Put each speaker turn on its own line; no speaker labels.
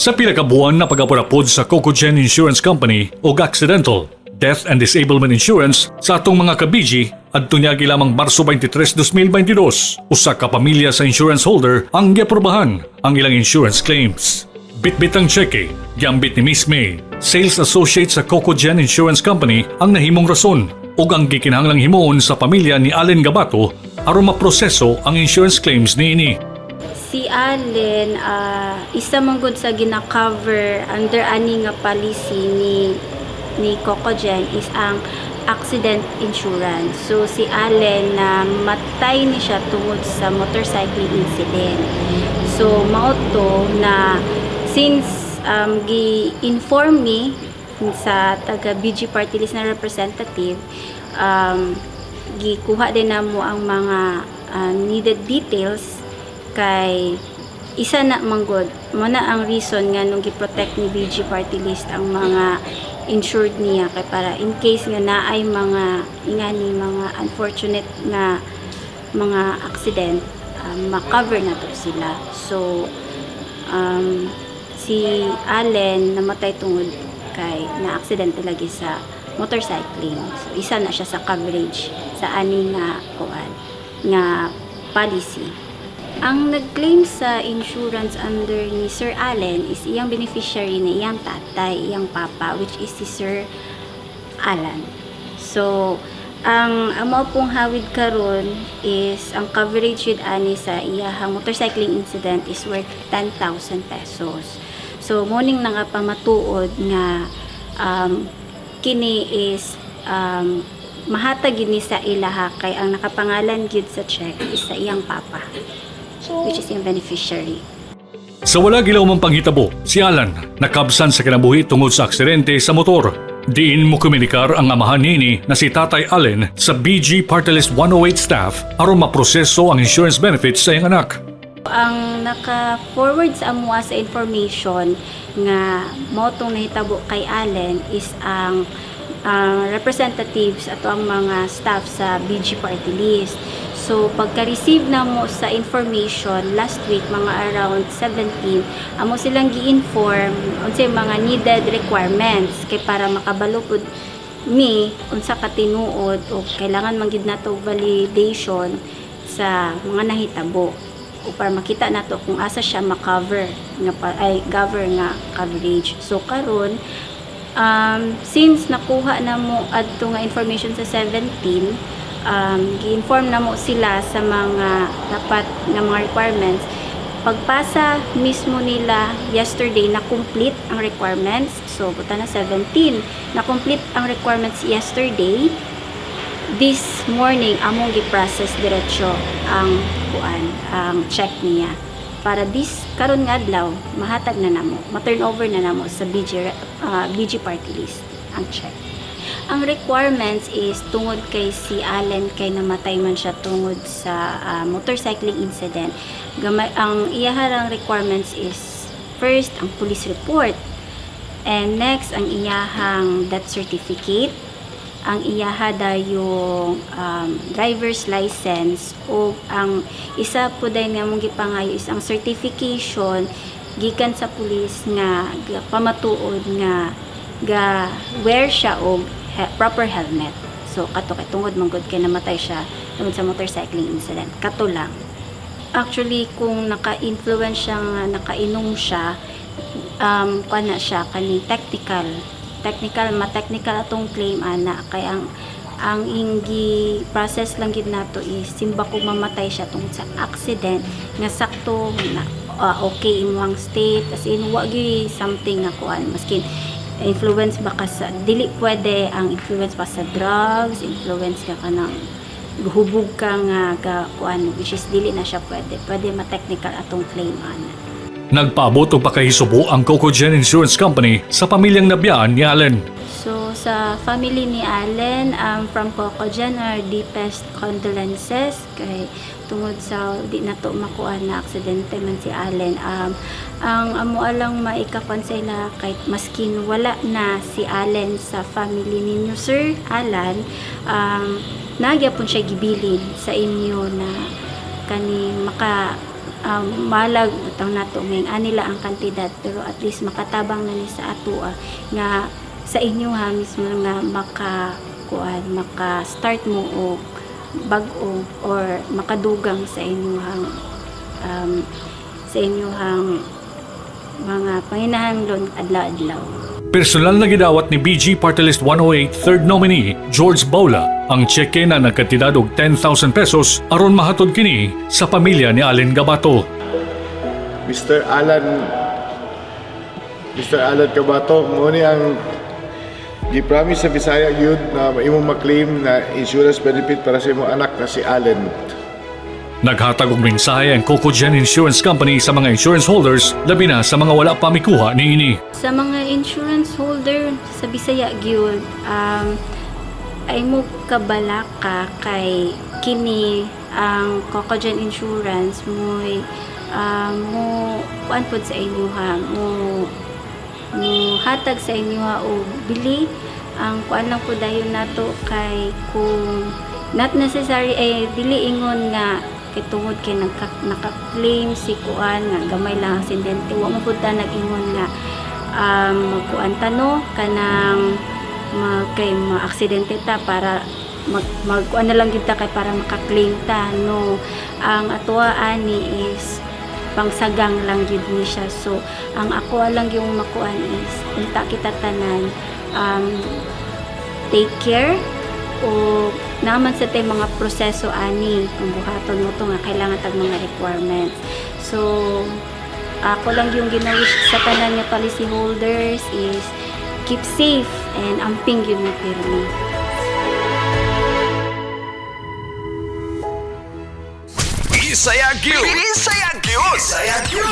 Sa pila ka buwan na pag-apod sa Cocogen Insurance Company og accidental, death and disablement insurance sa atong mga ka-BG adto niagi lamang Marso 23, 2022, usa ka pamilya sa insurance holder ang giaprobahan ang ilang insurance claims. Bitbit ang tseke, giambit ni Miss May, sales associate sa Cocogen Insurance Company, ang nahimong rason ug ang gikinahanglang himuon sa pamilya ni Allen Gabato aron maproseso ang insurance claims niini.
Si Allen, isa man gud sa gina-cover under ani nga policy ni Cocogen is ang accident insurance. So si Allen na matay ni siya tungod sa motorcycling incident. So mao to na since gi-inform me sa taga BG Party List na representative, gikuha din namo ang mga needed details kay isa na manggod mo na ang reason nga nung gi-protect ni BG Party List ang mga insured niya kay para in case nga naay mga ingani, mga unfortunate nga mga accident, ma-cover na to sila. So si Allen namatay tungod kay na aksidente lagi sa motorcycling. So isa na siya sa coverage sa ani nga kuan nga policy. Ang nag-claim sa insurance under ni Sir Allen is iyang beneficiary na iyang tatay, iyang papa, which is si Sir Alan. So, ang amo pong hawid karon is ang coverage with ani sa iyahang motorcycling incident is worth 10,000 pesos. So, morning na nga pamatuod nga kini is mahatag gini sa ilaha kay ang nakapangalan gyud sa check is sa iyang papa,
So,
which is yung beneficiary.
Sa wala gilaw mang panghitabo, si Alan nakabsan sa kinabuhi tungod sa aksidente sa motor. Diin mo komunikar ang amahan nini na si Tatay Allen sa BG Party List 108 staff aron maproseso ang insurance benefits sa iyang anak.
Ang naka-forward sa amoa sa information nga mao tong nahitabo kay Allen is ang representatives ato ang mga staff sa BG Party List. So pagka-receive na mo sa information last week mga around 17, amo silang gi-inform unsay mga needed requirements kay para makabalo pud mi unsa ka tinuod o kailangan man gid nato validation sa mga nahitabo o para makita nato kung asa siya ma-cover nga ay cover nga coverage. So karon, since nakuha na mo adto nga information sa 17, gi-inform na mo sila sa mga dapat nga mga requirements. Pagpasa mismo nila yesterday na complete ang requirements, so buta na 17 na complete ang requirements yesterday, this morning among gi-process diretso ang kuan, ang check niya para this karon nga adlaw mahatag na namo, ma-turn over na namo sa BG Party List ang check. Ang requirements is tungod kay si Allen kay namatay man siya tungod sa motorcycling incident. Gamay ang iyaharang requirements is first ang police report and next ang iyahang death certificate, ang iyaha dayong driver's license o ang isa po dayon nga mong gipangayo is ang certification gikan sa pulis nga pamatuod nga ga wear siya og proper helmet. So kato kay tungod man gud kay namatay siya tungod sa motorcycling incident. Kato lang. Actually, kung naka-influence siya nga nakainom siya, kuan na siya kani technical technical ma-technical atong claim ana kay ang inggi process lang gid nato is simba kung mamatay siya tungod sa accident nga sakto na okay imong state, as in wa gyud something nga kuan, maskin influence ba ka sa, dili pwede ang influence pa sa drugs, influence ka kanang hubog ka nga ga kuan, which is dili na siya pwede pwede ma-technical atong claim ana.
Nagpaabot og pakahisubo ang Cocogen Insurance Company sa pamilyang nabiyaan ni Allen.
So, sa family ni Allen, from Cocogen, our deepest condolences kay tungod sa di nato makuha na aksidente man si Allen. Ang amo alang maikakuan sa ila kay maskin wala na si Allen sa family ninyo, Sir Alan, nagyapon siya gibilin sa inyo na kani maka Malag butang nato ngayon anila ang kantidad, pero at least makatabang na ni sa atoa nga sa inyo ha mismo nga maka kuan, maka start mo og bag-o or makadugang sa inyong mga panginahanglan adlaw-adlaw.
Personal na gidawat ni BG Party List 108 third nominee George Baula ang tseke na nagkantidad og 10,000 pesos aron mahatod kini sa pamilya ni Allen Gabato.
Mr. Alan Mr. Alan Cabato, mo ni ang gi-promise sa Bisaya yun na imong maklaim na insurance benefit para sa imong anak na si Allen.
Naghatag og mensahe ang Cocogen Insurance Company sa mga insurance holders, labi na sa mga wala pa mikuha niini.
Sa mga insurance holder sa Bisaya gyud, ay mo kabalaka kay kini ang Cocogen Insurance mo'y mo kuan pod sa inyo ha, mo hatag sa inyo ha og bili. Ang kuan lang po dayon nato kay kung not necessary eh dili ingon nga kay tungod kay naka-claim si kuan nga gamay lang ang aksidente, wa mo pud ta nag-ingon nga magkuan ta, no, kanang kay ma-aksidente ta para magkuan na lang gyud ta kay para maka-claim ta, no. Ang atoa ani is pangsagang lang gyud ni siya. So ang ako lang yung makuan is unta kita tanan take care o naman sa tay mga proseso ani kung buhaton mo to nga kailangan tag mga requirements. So ako lang yung gina-wish sa tanan nga policy holders is keep safe and amping yun mo pirmi.
Bisaya gyud. Bisaya gyud. Bisaya gyud.